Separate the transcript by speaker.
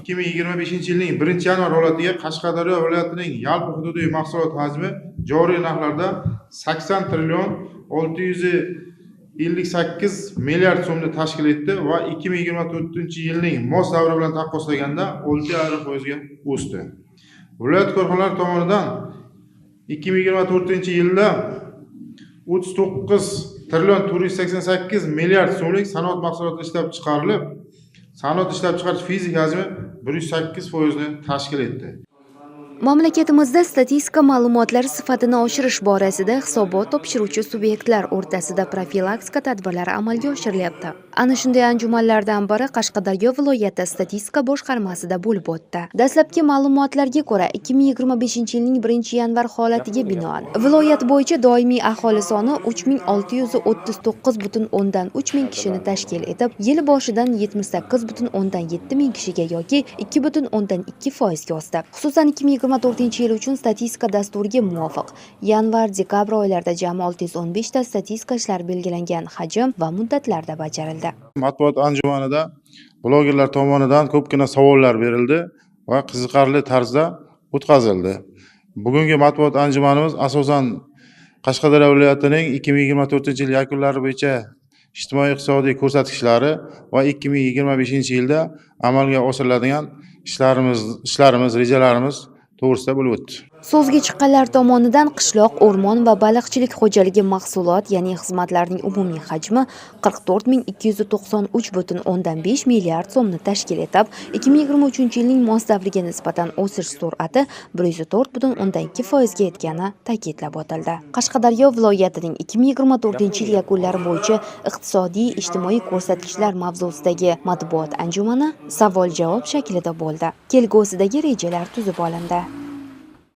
Speaker 1: 2025 yilning 1 yanvar holatiga Qashqadaryo viloyatining yalpi hududiy mahsulot hajmi joriy narxlarda 80 trillion 658 milliard so'mni tashkil etdi va 2024 yilning mos davri bilan taqqoslaganda 6,5 foizga o'sdi. Viloyat korxonalari tomonidan 2024 yilda 39 trillion 488 milliard so'mlik sanoat mahsuloti ishlab chiqarilib, sanoat ishlab chiqarish fizik hajmi 108 foizni tashkil etdi.
Speaker 2: Mamlakatimizda statistika ma'lumotlari sifatini oshirish borasida hisobot topshiruvchi subyektlar o'rtasida profilaktika tadbirlari amalga oshirilyapti. Ana shunday anjumanlardan biri Qashqadaryo viloyati statistika boshqarmasida bo'lib o'tdi. Dastlabki ma'lumotlarga ko'ra, 2025 yilning 1 yanvar holatiga binoan viloyat bo'yicha doimiy aholi soni 3639,3 ming kishini tashkil etib, yil boshidan 78,7 ming kishiga yoki 2,2 foizga o'sdi. Xususan, 2024 yil uchun statistika dasturiga muvofiq yanvar-dekabr oylarida jami 615 ta statistika ishlari belgilangan hajm va muddatlarda bajarildi.
Speaker 1: Matbuot anjumanida blogerlar tomonidan ko'pgina savollar berildi va qiziqarli tarzda o'tkazildi. Bugungi matbuot anjumanimiz asosan Qashqadaryo viloyatining 2024 yil yakunlari bo'yicha ijtimoiy iqtisodiy ko'rsatkichlari va 2025 yilda amalga oshiriladigan ishlarimiz, rejalarimiz to'g'risida bo'lib o'tdi.
Speaker 2: So'zga chiqqanlar tomonidan qishloq, o'rmon va baliqchilik xo'jaligi mahsulot, ya'ni xizmatlarning umumiy hajmi 44 293,5 milliard so'mni tashkil etib, 2023 yilning mos davriga nisbatan o'sish sur'ati 104,2 foizga yetgani ta'kidlab o'tildi. Qashqadaryo viloyatining 2024 yil yakunlari bo'yicha iqtisodiy ijtimoiy ko'rsatkichlar mavzusidagi matbuot anjumani savol-javob shaklida bo'ldi. Kelgusidagi rejalar tuzib olindi.